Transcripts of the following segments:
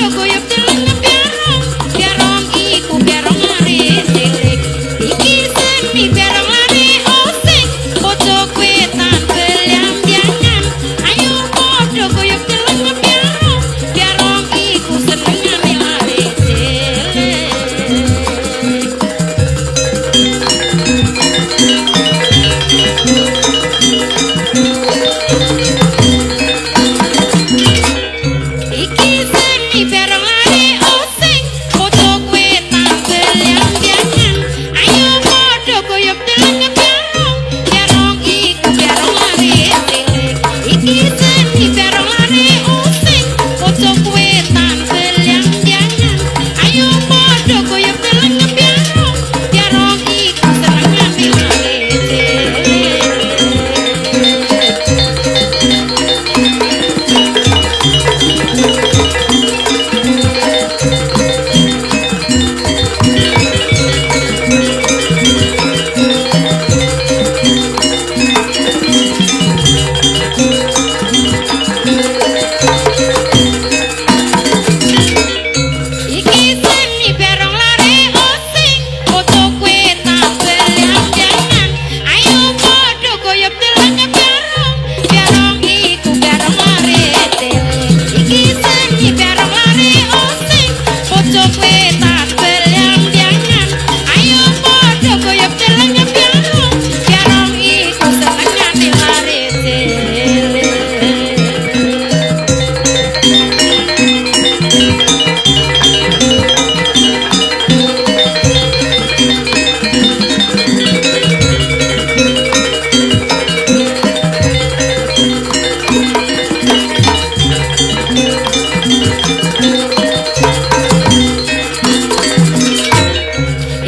padha guyub deleng biarong, biarong iku biarong lare cilik. Iki seni biarong lare osing, pojok wetan belyang-byangan. Ayo padha guyub deleng biarong, biarong iku senengane lare cilik. Iki seni bareng lare osing, pojok wetan belyang-byangan. Ayo padha guyub deleng biarong, biarong iku biarong lare cilik. Iki seni bareng lare osing, pojok wetan belyang-byangan. Ayo padha guyub deleng biarong, biarong iku senengane lare cilik. Iki seni bareng lare osing, pojok wetan belyang-byangan. Ayo padha guyub deleng biarong, biarong iku biarong lare cilik. Iki seni bareng lare osing, pojok wetan belyang-byangan. Ayo padha guyub deleng biarong, biarong iku senengane lare cilik.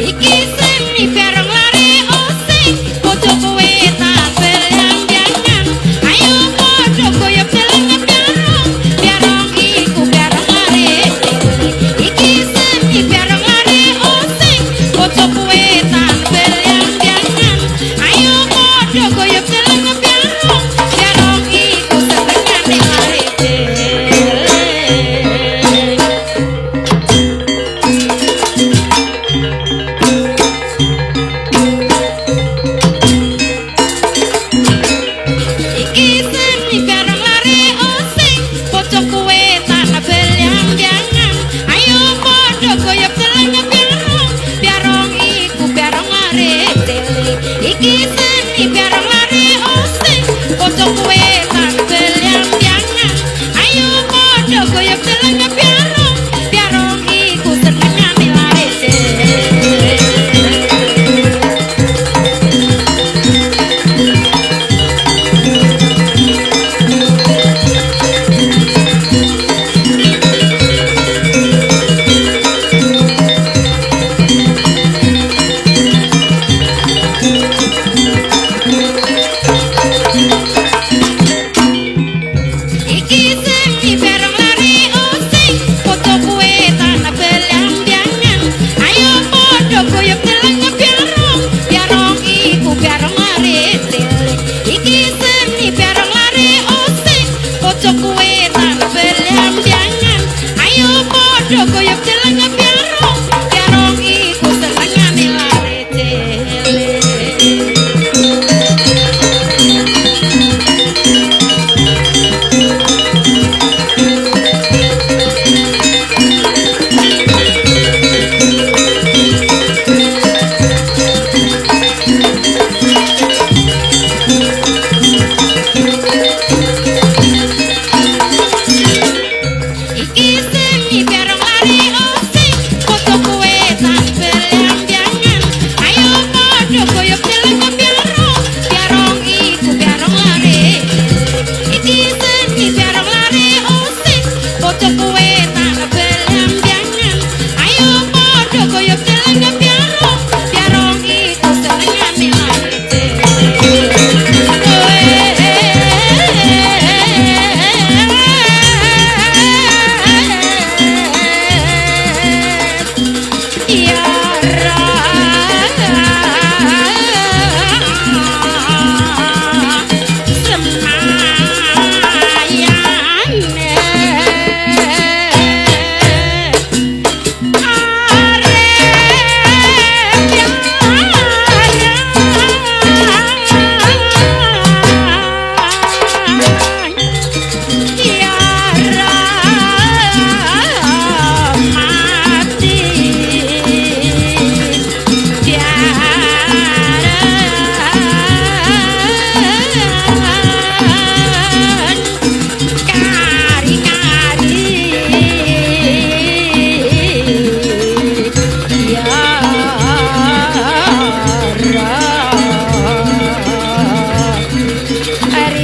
Iki seni bareng lare osing, pojok wetan belyang-byangan. Ayo padha guyub deleng biarong, biarong iku biarong lare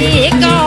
Nalika